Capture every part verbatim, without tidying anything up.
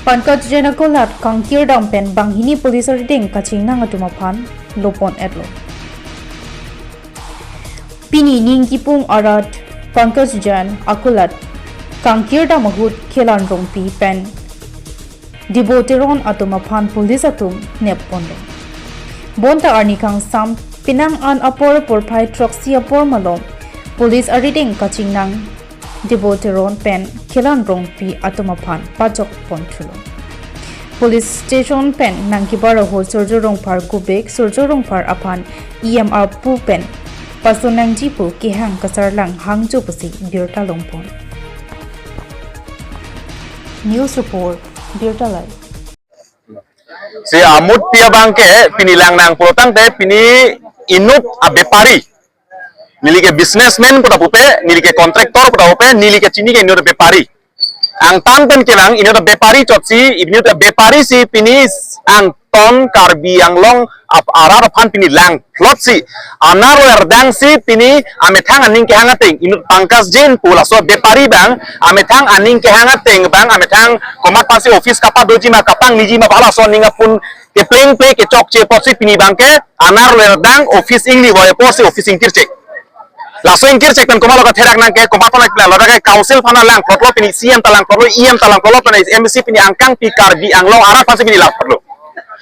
Pankaj Jain akulat kangkirdam pen banghini police arideng kachingnang atum aphan lopon etlo. Pini ning kipung arat Pankaj Jain akulat kangkirdam ahut Khelan Rongpi pen Debo Teron atum aphan police atum nepponlo. Bonta arni kangsam penang an apor porphai throksi apor malom police arideng kachingnang Debo Teron pen Khelan Rongpi atum aphan pachok ponthulo. Police station pen nangkebar ahut Surjya Rongphar kubek, Surjya Rongphar aphan E M R pu pen pason nangji pu kehang kasarlang hangjo pusi birta longpon. News report, Birta Live. Si amut pi abangke pini langnang pulotangte pini inut abepari. Neli ke businessman pu ta pupe, neli ke contractor pu ta pupe, neli ke chini ke inut abepari. Angtan pen kelang inut abepari chotsi, inut abepari si pini angton Karbi Anglong ap arat aphan pini langplot si. Anar lo erdang si pini amethang aning kehang ateng, inut Pankaj Jain pu laso bepari abang, amethang aning kehang ateng abang, amethang komat aphansi office kapadoji ma kapangniji ma ba laso aning apun keplengple kechokche apotsi pini abangke anar lo erdang office ingni voi apotsi office ingkirchek. Laso ingkirchek pen komatlo katherak nangke, komatlo nangke, ladak ke council aphan langplotlo, pini C M ta langplotlo, E M ta langplotlo, pini M C pini angkangpi Karbi Anglong arat aphansi pini langplotlo.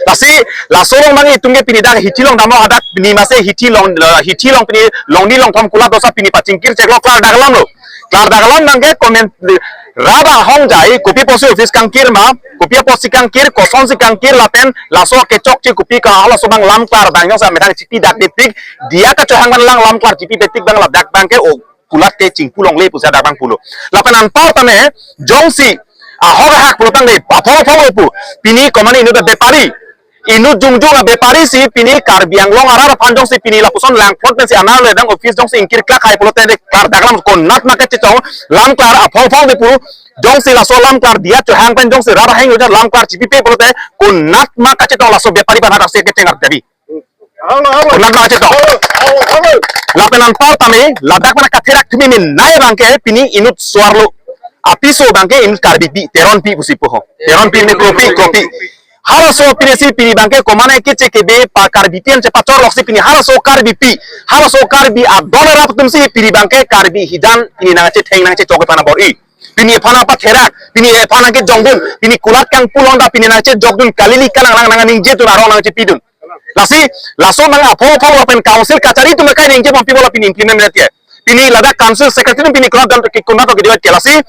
Lasi laso along abang itum ke pini dak hithi along damlo hadak pini mase hithi along, hithi along pini longni longthom kulat dosa pini pachingkircheklo klardak alamlo. Klardak alam nangke comment rat ahongjai kopi apotsi office kangkir ma, kopi apotsi kangkir, kosonsi kangkir lapen laso kechokche kopi ka halaso abang lam klardak jongsi amethang chipidak betik, diya kachohang abang lang lam klar chipi betik abang ladak abangke o kulat ke chingpu longle pusi dak abang pulo. Lapen anpar tame jongsi ahok ahak pulotangte aphong aphong lo pu, pini komane inut abepari, inut jongjong abepari si pini Karbi Anglong arat aphan jongsi pini lapuson langplot pensi anar lo erdang office jongsi ingkir klak hai pulote de klardak alam konat ma kachetong lam klar aphong aphong de pu, jongsi laso lam klar diya chohang pen jongsi rat aheng ujar lam klar chipipe pulote konat ma kachetong laso bepari aphan hadak si kecheng arjadi. Konat ma kachetong. Lapen anpar tame ladak mana katherak thumi min nai abangke pini inut suarlo. Apiso abangke inut Karbipi, Teronpi pusi puho. Teronpi ni Kropi, Kropi. Halaso pini si pini abangke komane keche kebe pa Karbipi an chepachorlok si pini halaso Karbipi, halaso Karbi adon arap atum si pini abangke Karbi hijan pini nangchetheng nangchechok aphan abor-i. Pini aphan apatherak, pini aphan nangkejongbom, pini kulat kangpu along ta pini nangchejokdun, kalili kalang lang nang ningjedun, arong nangchepidun. Lasi laso abang aphong aphong lapen council kachari atum akai ningje bompi bola pini implement ret ke. Pini ladak council secretary pini komat dan ke komat ke dewat ke lasi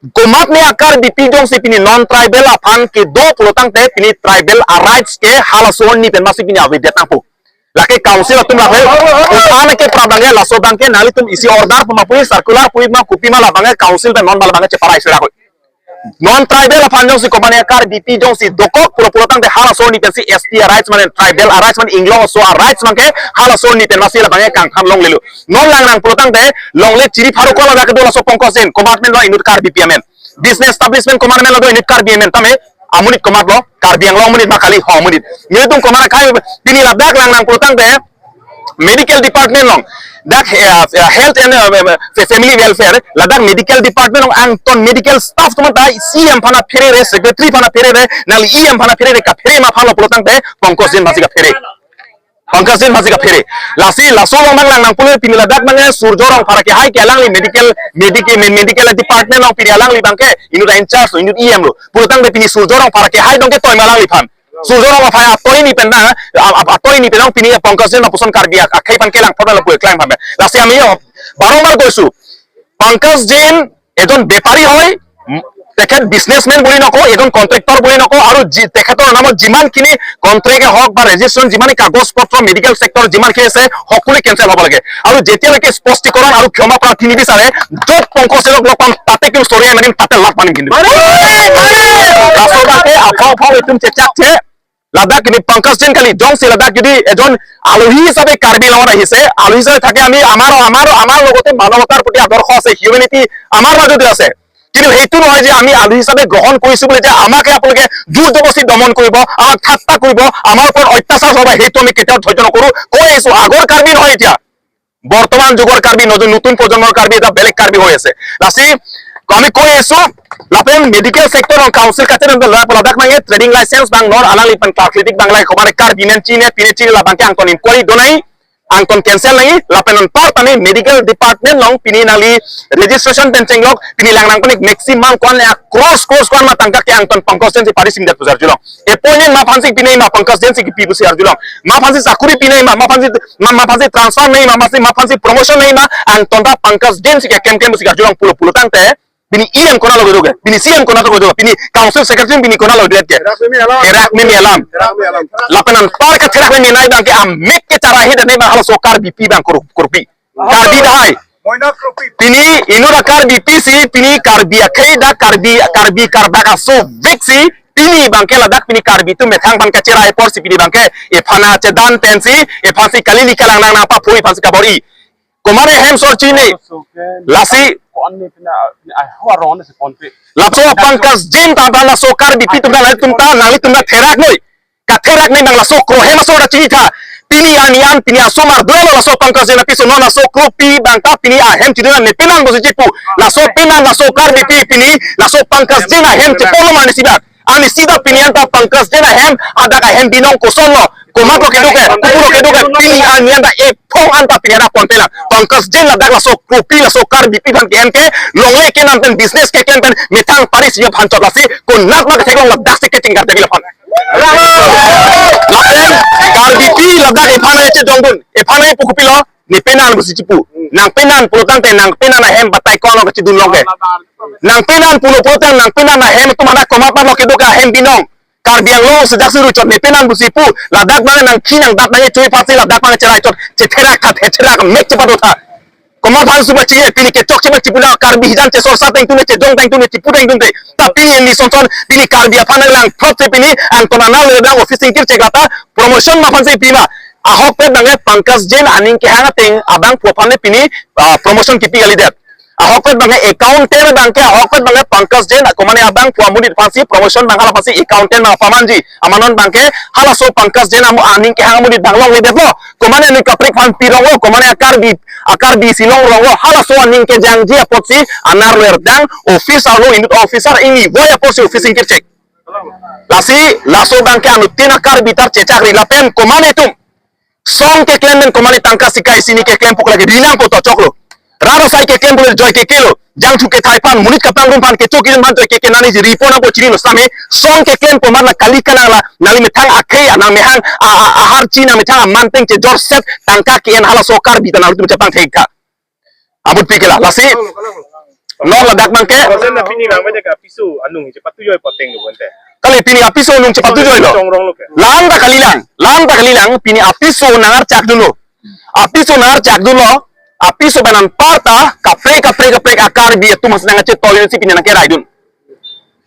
komatne a-Karbipi jongsi pini non tribal aphan kedo pulotangte pini tribal a rights ke halaso arni pen masi pini avedet nangpo. Lake council atum lake uthan ke pra abangke laso abangke nanglitum isi order puma pu circular pu ma kopi ma labangke council pen non ma labangke cheparai sera koi. Non tribal aphan jongsi komane a-Karbipi jongsi dokok pulo pulotangte halaso arni pensi S T a rights mane tribal a rights mane inglong aso a rights mane ke halaso arni pen masi labangke kangtham longlelo. Non langnang pulotangte longle chiri pharu kola dak do laso Pankaj Jain komatmen lo inut Karbipi amen. Business establishment komatmen lo do inut Karbi amen tame amonit komatlo Karbi Anglong amonit ma kali ho amonit. Nelitum komane kai pini ladak langnang pulotangte medical department along dak eh, eh, health and eh, eh, family welfare ladak medical department along angton medical staff atum ta C M aphan aphere re secretary aphan aphere re nangli E M aphan aphere re kaphere ma aphan lo pulotangte Pankaj Jain masi kaphere. Pankaj Jain masi kaphere. Lasi laso along abang langnang pulo pini ladak abangke Surjya Rongphar ke hai ke alangli medical medical medical department along pini alangli abangke inut in charge inut E M lo. Pulotangte pini Surjya Rongphar ke hai abangke toi ma alangliphan. Surjya Rongphar atoi ni pen na, a- a- atoi ni pen pini Pankaj Jain lapuson Karbi ak- akhei aphan kelang photo lapu kelang phan. Lasi ami yo barombar koisu. Pankaj Jain এজন বেপাৰী হয়, উম, তেখেত বিজনেছমেন বুলি নকওঁ, এজন কণ্ট্ৰেক্টৰ বুলি নকওঁ, আৰু যি তেখেতৰ নামত যিমানখিনি কণ্ট্ৰেক্টে হওক বা ৰেজিষ্ট্ৰেশ্যন যিমানে কাগজ পত্ৰ মেডিকেল ছেক্টৰ যিমানখিনি আছে সকলোৱে কেঞ্চেল হ'ব লাগে। আৰু যেতিয়ালৈকে স্পষ্টীকৰণ আৰু ক্ষমা প্ৰাৰ্থী নিবিচাৰে, য'ত পংকজ চেলক লগ পাম তাতে কিন্তু চৰিয়া মাৰিম, তাতে লাত মাৰিম কিন্তু। লাষ্টৰ বাকে আফাও আফাও একদম চেকচাক চে লাডাখ কিন্তু পংকজ চেন খালি জংচি লাডাখ যদি এজন আলহী হিচাপে কাৰ্বি আংলঙত আহিছে, আলহী হিচাপে থাকে, আমি আমাৰ আমাৰ আমাৰ লগতে মানৱতাৰ প্ৰতি আদৰ্শ আছে, হিউমেনিটি আমাৰ মাজতে আছে। কিন্তু সেইটো নহয় যে আমি আলহী হিচাপে গ্ৰহণ কৰিছো বুলি যে আমাকে আপোনালোকে জোৰ জবৰদস্তি দমন কৰিব, আমাক ঠাট্টা কৰিব, আমাৰ ওপৰত অত্যাচাৰ হ'ব, সেইটো আমি কেতিয়াও সহ্য নকৰো। কৈ আহিছো, আগৰ কাৰ্বি নহয় এতিয়া, বৰ্তমান যুগৰ কাৰ্বি, নতুন নতুন প্ৰজন্মৰ কাৰ্বি, এটা বেলেগ কাৰ্বি হৈ আছে। লাচি আমি কৈ আহিছো, লাপেন Medical sector along council kacharli lo, ladak abang ke trading license abang non, alanglipen klarkledet abang, lahai komat Karbi amen chini, pine chini, labang ke angton inquiry do nangji, angton cancel nangji, lapen anparta pini medical department along pini nangli registration pen chenglok, pini lang nangpanik maximum ko-an a crores crores ko-an ma tangka ke angton Pankaj Jain si pari simdet pu arjulong. Appointment ma aphansi pine ma, Pankaj Jain si kipi pusi arjulong. Ma aphansi sakuri pine ma, ma aphansi, ma, ma aphansi transfer nangji ma, ma aphansi, ma aphansi promotion nangji ma, angton ta Pankaj Jain si keklem klem pusi arjulong pulo pulo tangte. Pini E M konat lo kedo ke? Pini C M konat lo kedo ke? Pini council secretary pini konat lo kedo ke? Therak meme alam. Therak meme alam. Therak meme alam. Lapen anpar ke therak meme nangji abang ke amek ke chara hit ne abang halaso Karbipi abang korup-, koruppi. Karbi dahai. Moina koruppi. Pini inut a Karbipi si, pini Karbi akhei dak Karbi, Karbi Karbak asovek si, pini abang ke ladak pini Karbi atum methang aphan kacherai apotsi pini abang ke, ephan achedan pensi, ephansi kali lika lang nang nangpaphu, ephansi kabor-i. Komat ahem sor chini. Lasi. Ko-an ne pina, pina, ah, hua rong ne se konpe. Laso Pankaj Jain ta abang laso Karbipi atum ta, nangtum ta, nanglitum ta therak noi. Katherak noi abang laso kro hem asor ta chini tha. Pini an ian, pini asomar dolo laso Pankaj Jain apiso, non laso kropi abang ta pini ahem chidun ne penan pusi chipu. Laso penan laso Karbipi pini, laso Pankaj Jain ahem chepolo mane sibak. Ani sida pini anta Pankaj Jain ahem, hadak ahem binong kosonlo. Komat lo kedo ke, kopi lo kedo ke, pini ani anta ephong anta pini anta pon pelang. Pankaj Jain ladak laso kropi laso Karbipi aphan ke-en ke, longle kenan pen business keklem pen, methang pari si aphan chot lasi, konat ma ketheklong ladak si kechingkar tebila aphan. Lapen, Karbipi ladak ephan ache dongdun, ephan ai pu kopilo, ne penan pusi chipu. Nang penan pulo tangte nang penan ahem batai kono kachidun long ke. Nang penan pulo pulo tang nang penan ahem atum hadak komat ma lo kedo ke ahem binong. Karbi Anglong sejak si ruchot ne penan pusi pu. Ladak abang nangkhi nangdat nangchui aphansi ladak abang cherai chot. Chetherak tha, chetherak mek chepado tha. Komat aphan suba chini pini kechok chebak chipu na Karbi hijan chesor sa teng tune chejong teng tune chipu teng tune. Ta pini ini son son pini Karbi aphan lang thot si pini angton anal le abang office ingkir chek lata promotion ma aphansi pima. Ahokpet abang ke Pankaj Jain aning kehang ateng abangphu aphan le pini, ah, promotion kipi kalidet. Ahokpet abang ke accountant abang ke, ahokpet abang ke Pankaj Jain, komat ne abangphu amonit aphansi promotion abang hala aphansi accountant abang pamanji. Amanon abang ke halaso Pankaj Jain amo aning kehang amonit abang longledetlo. Komat ne nung kaprek aphan pironglo, komat ne a Karbi, a Karbi si longronglo, halaso aning kejangji apotsi anerlo erdang office arlo inut officer ingni voi apotsi office ingkir chek. Lasi, laso abang ke anuttin a Karbi ta chechakri lapen komat ne atum. Song keklem pen komat ne tangka sikai sini keklem puk lagi rinang ko tochoklo. Rara sai keklem pule joy kekelo. Jangthu kethai aphan, monit kapangrum aphan, kecho kejun aphan joy keke nani jiri po nangpo chinilo same. Song keklem komat na kali kanang la, nangli methang akhei, nang mehang, a, a, ahar chi, nang methang aman teng chejor set, tangka ke-en halaso Karbi ta nangtum chepangthek tha. Amut pi ke la, lasi. Non ladak abang ke. Kosen na pini bang banyak apiso anung chepatujoi poteng do bonte. Kali pini apiso anung chepatujoi lo. Chongrong lo ke. La-an ta kalilang, la-an ta kalilang, pini apiso nangarchak dunlo. Apiso nangarchak dunlo, apiso pen anparta, kaprek, kaprek, kaprek a Karbi atum aphan nangchetoi dunsi pini nangkerai dun.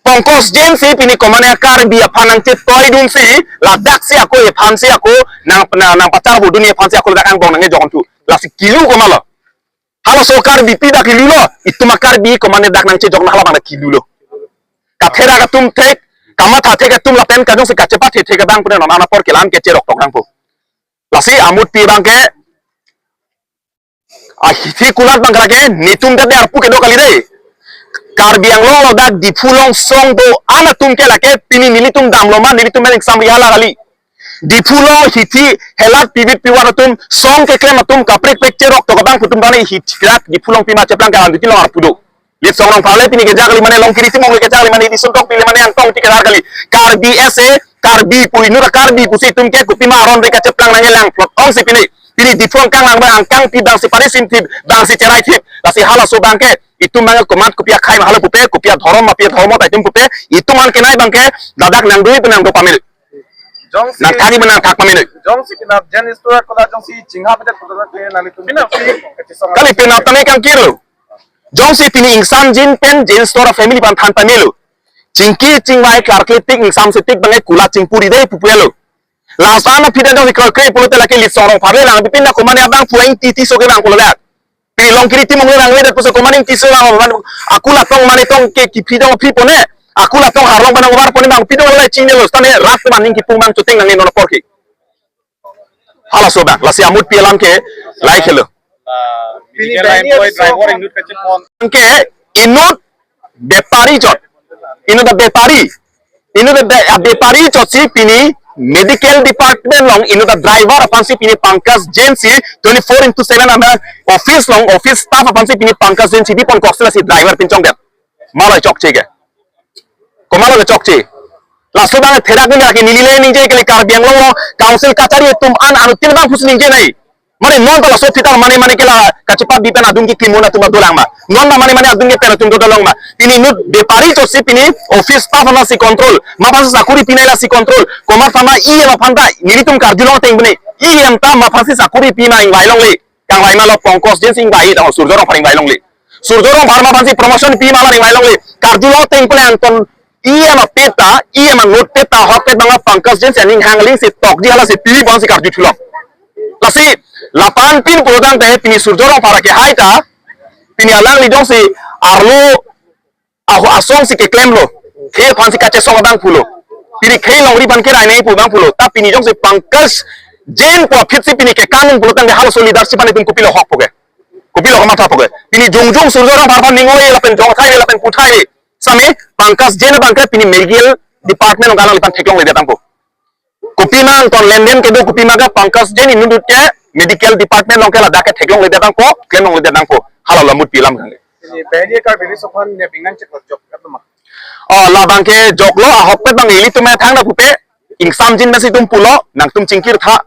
Pankaj Jain si pini komat ne a Karbi aphan nangchetoi dunsi, ladak si ako, ephan si ako, nang, nang, nangpacharbo dun ephan si ako ladak angbong nangkejok thu. Lasi kilu komatlo. Halaso Karbipi dak kilulo, itum a Karbi komat ne dak nangchejok na hala abang dak kilulo. Katherak atum thek, kamatha thek atum lapen kajongsi kachepathe thek abang pu non apor ke la-an ke cherok tok nangpo. Lasi amut pi abang ke, ahithi kulat abang ke lake, netum ta der pu kedo kali dei. Karbi Anglong lo dak Diphu along song do-an atum ke lake, pini nelitum damlo ma, nelitum pen exam rihala kali. Diphu along hithi helat pivit pivar atum song keklem atum kaprek prek cherok tok abangphu atum tane hithi krak Diphu along pima cheplang ke anduti along arpu do. Litsong Rongphar le pini kejak kali mane, Longkiri Timung le kejak kali mane, Dison Tokbi le mane, Angtong Ingti kelar kali. Karbi ese, Karbi pu inut a Karbi pusi itum ke kopima aron re kacheplang nangkelang plot ong si pini. Pini Diphu angkang lang abang angkang pi abang si pari simthip, abang si cherai thip. Lasi halaso abang ke, itum abang komat kopi akhei ma hala pupe, kopi adhorom ma pi adhorom ta itum pupe, itum an kenai abang ke, ladak nangdui pu nangdo pamil. Jongsi, nangthari ma nangthak pamil. Jongsi penap Jain Store koda jongsi chingha pedet koda ke nanglitum. Penap si. Kachisong. Kali penap tame kangkir lo. Jongsi pini ingsamjin pen Jain Store family aphan than pamil lo. Chingki chingvai klarkletik ingsamsetik abang ke kula chingpuri dei pupe lo. Last an aphi dan jongsi kroikre pulote lake Litsong Rongphar le lang pipin na komat ne abangphu aingti tiso ke abang pulo dak. Pini Longkiri Timung le rang le dak puso komat ne ingti so lang man aku la tong mane tong ke kiphi dong phi pone. Aku la tong harlong banang war pone abang phi dong le chingnelo sitame rat man ning kipung abang choteng nang non apor ke. Halaso abang, lasi amut pi alam ke, lahai helo. Pini medical employee driver inut kachepon. Ke inut bepari chot. Inut abepari, inut abe- abepari chotsi pini medical department along inut adriver aphansi pini Pankaj Jain si twenty-four into seven ama office along office staff aphansi pini Pankaj Jain si bipon koksi lasi driver pinchong det. Malo chokche ke. Komatlo chokche. Laso abang therak dun ke neli le ningje kali Karbi Anglong along council kachari atum an anuttin abang pusi ningje nai. Mane non ta laso aphi ta mane mane ke la kachepabi pen adung ke kimona atum dolang ma. Non ta mane mane adung ke pen atum dolang ma. Pini inut bepari chotsi pini office staff aphansi control. Maphan sakuri pinai lasi control. Komat aphan ma E M aphan ta nelitum karjulong ateng pini. E M ta maphansi sakuri pima ingvai longle. Kangvai ma lo Pankaj Jain si ingvai ta Surjya Rongphar ingvai longle. Surjya Rongphar maphansi promotion pima la ingvai longle. Karjulong ateng pini anton E M apeta, E M anut peta, ahokpet abang Pankaj Jain si aning hangling si tokji halasi pini bonsi karju thulo. Lasi lapu-an pin pulotangte pini Surjya Rongphar akehai ta, pini alangli jongsi arlo aho asong si keklemlo. Khei aphansi kachesong abang pulo. Pini khei longri aphan kerai nai pu abang pulo. Ta pini jongsi Pankaj Jain pu aphi si pini kekanun pulotangte halaso leadership aphan itum kopilo hok po ke. Kopilo kamatha po ke. Pini jongjong Surjya Rongphar aphan ning oi lapen jongthai lapen puthai. Sami Pankaj Jain abang ke pini medical department along alangliphan theklongledet tangpo. Kopima anton lenden kedo, kopima ke Pankaj Jain inut ke medical department along ke ladak ke theklongledet tangpo, klemlongledet tangpo. Hala lamut pilam kang. Ini bahaya kar beri sopan ne pingan cek jok apa mak? Oh, labang ke joklo, ahokpet abang ilitum methang na pupe, ingsamjin masi tum pulo, nangtum chingkir tha,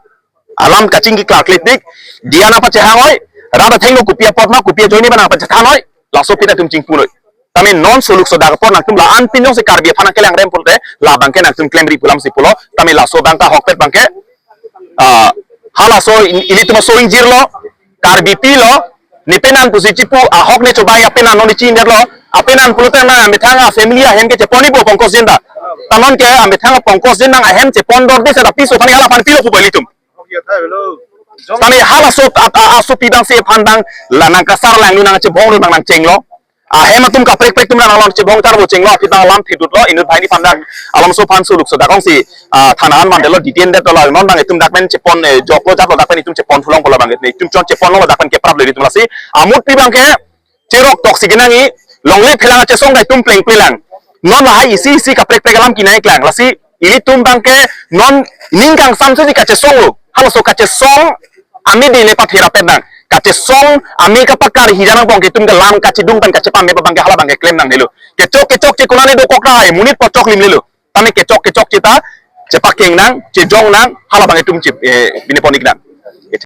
alam kachingki klarkletik, diana pachehang oi, rada thengno kopi apot ma, kopi ajoine abang pachethan oi, laso aphi ta itum chingpu noi. Tame non soluk sodak apor nangtum la-an pin jongsi Karbi aphan nangkelangrem pulote, labang ke nangtum klemri pu alam si pulo, tame laso abang ta ahokpet abang ke, ah, halaso in- ilitum aso ingjirlo, Karbipi lo, ne penan pusi chipu, ahok ne chobai apenan non ichin detlo, apenan pulote nang amethang a family ahem ke chepon-ipo Pankaj Jain ta. Ta non ke amethang a Pankaj Jain nang ahem chepon dorde seta piso aphan hala aphan pilo pu ba ilitum. Tame halaso a- a- asopi abang si aphan abang la nangkasar langno nangchebong lo nang nangchenglo. Ahem atum kaprek prek atum nang nangchebong tarbo chenglo aphi abang alam thedutlo inut banghini aphan abang alamso aphan soluk sodak ongsi, ah, thana an mandelo detain detlo non abang itum dak pen chepon, eh, joklo jaklo dak pen itum chepon thulong pulo abang itum chon chepon lo dak pen kepraplo itum lasi amut pi abang ke cherok toksi kenangji longle phelang chesong ta itum plengple lang. Non lahai isi isi kaprek prek alam kinai klang. Lasi ilitum abang ke non ning kangsam si kachesonglo. Halaso kachesong ame dele pathe rapet nang. Kachesong ame kapakar hijan nangpong ke itum ke lam kachedung pen kachepame abang ke hala abang ke klem nangdelo. Kechok kechokche konane dokok tahai monit pochok limlelo. Tame kechok kechokche ta chepakeng nang, chejong nang, hala abang itum che, eh, bini pon-ik nang.